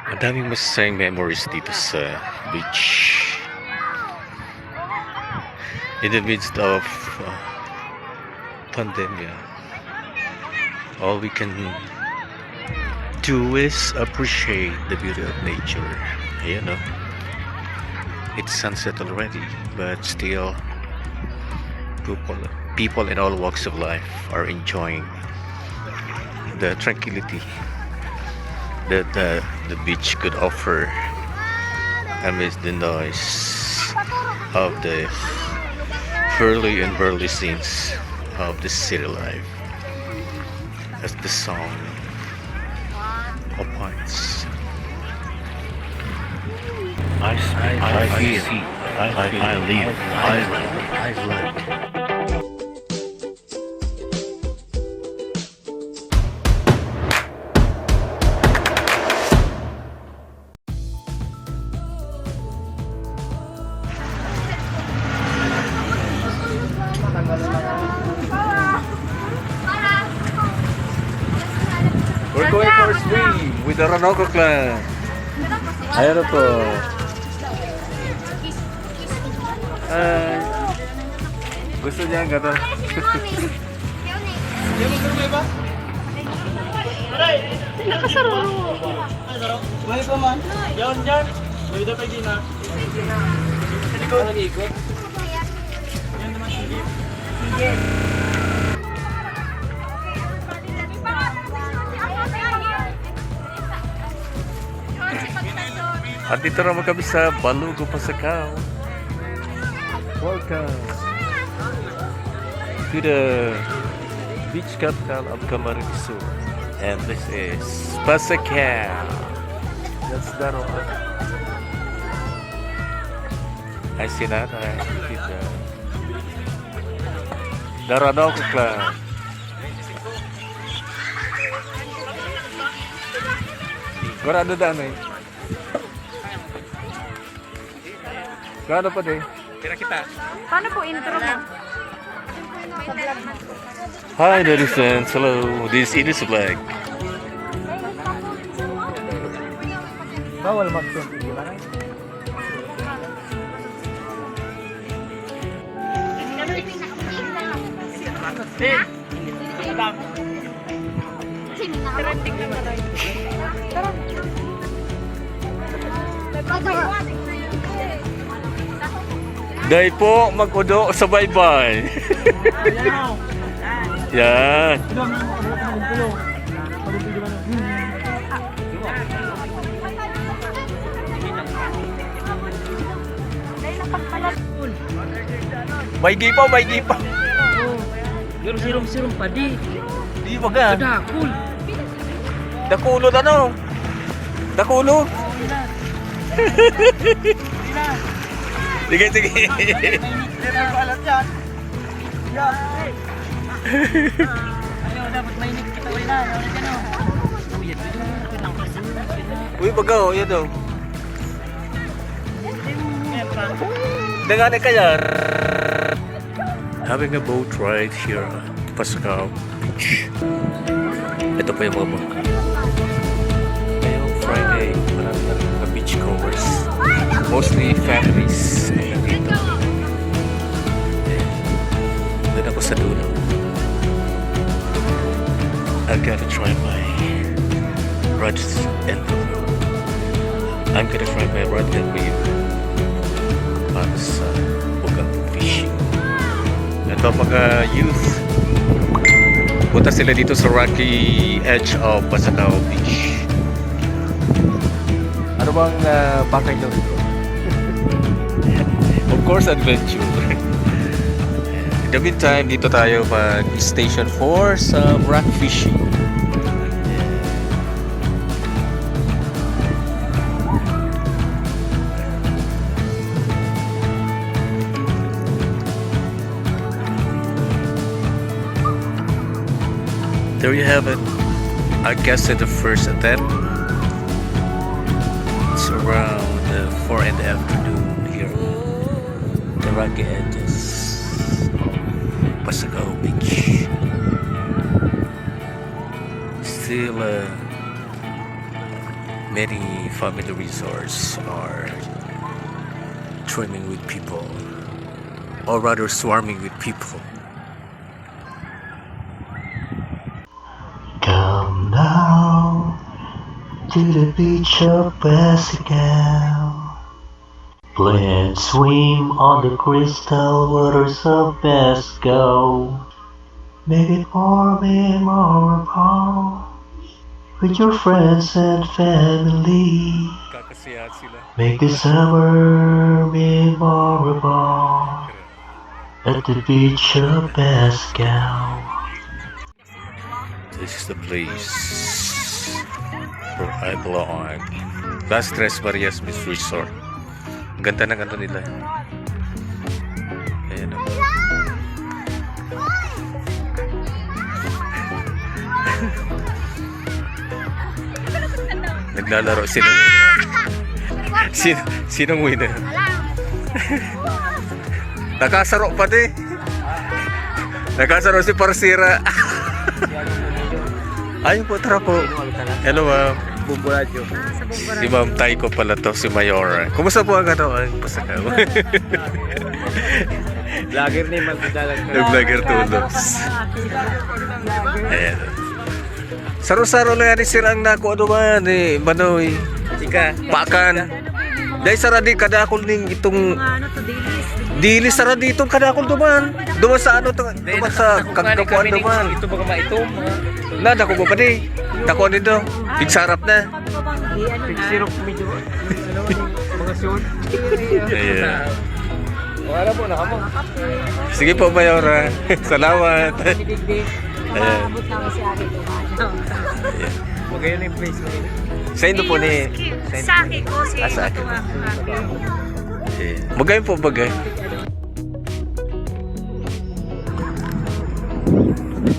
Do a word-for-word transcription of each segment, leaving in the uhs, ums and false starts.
Madaming masasayang memories dito sa beach. In the midst of uh, pandemia, all we can do is appreciate the beauty of nature. Ayan, no? It's sunset already, but still, people, people in all walks of life are enjoying the tranquility that uh, the beach could offer amidst the noise of the hurly and burly scenes of the city life, as the song opines. I speak, I, I feel, I, I, I live, I love, I love. We're going for a swim with the Ranoko clan. Ayan na po. Ay. Gusto niya ang gato. Nakasararo. Buhay pa man. Yan, yan. Buhay na pwede na. Sa likod. Sa likod. Yan naman, sige. Sige. At dito naman kami sa Balugo, Pasacao. Welcome to the beach capital of Camarines Sur. And this is Pasacao. That's Daro. Ay, si Nanay. Tita. Daro na ako, Clan. Sigurado daan eh. Kano pa, Day? Pira kita? Paano po intro mo? Hi, netizens. Hello. This is Inis Vlog. Bawal mag-twenty, di ba, Nay? Trending na pala. Dai po mag-udo sa baybay. Yan. May gipaw, may gipaw. Pero sirong-sirong pa di. Di baga. Kadakul. Dakulod ano? Dakulod. Sige, sige. Ayaw, dapat mainit kita, wala na. Ayaw, dyan, oh. Uy, baga, oh, yan, oh. Dangani kaya. Having a boat ride here at Pasacao Beach. Ito pa yung mga bangka. Ngayong Friday, marami na rin mga beachgoers. Mostly families. Ayan dito. Ayan. Doon ako sa dulo. I've got to try my rods and reel. I'm gonna try my rod and reel para sa bangka fishing. Ito, mga youth. Punta sila dito sa rocky edge of Pasacao Beach. Ano bang ah, pakay nyo rito? Of course, adventure. In the meantime, dito tayo mag-station for some rock fishing. There you have it. I guess at the first attempt, it's around uh, four in the afternoon here. The rocky edges of Pasacao Beach. Still uh, Many family resorts are swimming with people, or rather swarming with people. Come now to the beach of Pasigal. Play and swim on the crystal waters of Pasigal. Make it more memorable with your friends and family. Kakasiyahan sila. Make the summer memorable at the beach of Pasigal. This is the place for Aguilaon. Las Tres Marias Beach Resort. Ang ganda ng ano nila. Ayan o. Naglalaro sila. Sin sinong winner? Nakasaro pati. Nakasaro si Parsira. Ayun po, tara po. Hello, ma'am. Bumbuladyo. Si Ma'am Taiko pala to, si Mayor. Kumusta po ang ano, ang pasakaw? Vlogger ni Magdala. Nag-vlogger tulos. Ayan. Saro-saro lang yan, sir, ang nakuha naman, eh, Manoy. Ika. Pakan. Dahil saradi, kadakol ning itong Mga ano to, dilis. Dili saradi itong kadakol duman. Duman sa ano to, duman sa kagkapuan duman. Ito ba maitom? Na, dako mo pa di. Dako nito. Pigsarap na. Kami pa bang di, ano na? Pigsirok medyo, ano, mga short. Ayan. Wala po, nakamo. Sige po, Mayora. Salamat. Ni Digdig. Ayan. Nakaabot naman si Ate Duman. Magayon yung place mo yun. Sa Indo po ni Sa akin ko, si Ah, sa akin. Ito nga, Ate. Eh, bagay po, bagay.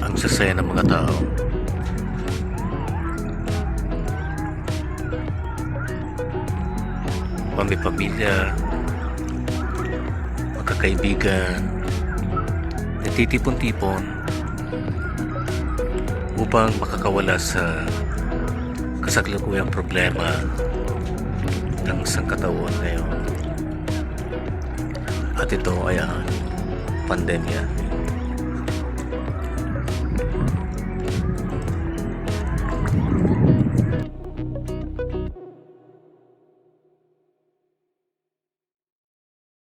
Ang sasaya ng mga tao. Pamipamilya, magkakaibigan, nagtitipon-tipon upang makakawala sa kasalukuyang problema ng sangkatauhan ngayon. At ito ay ang pandemya.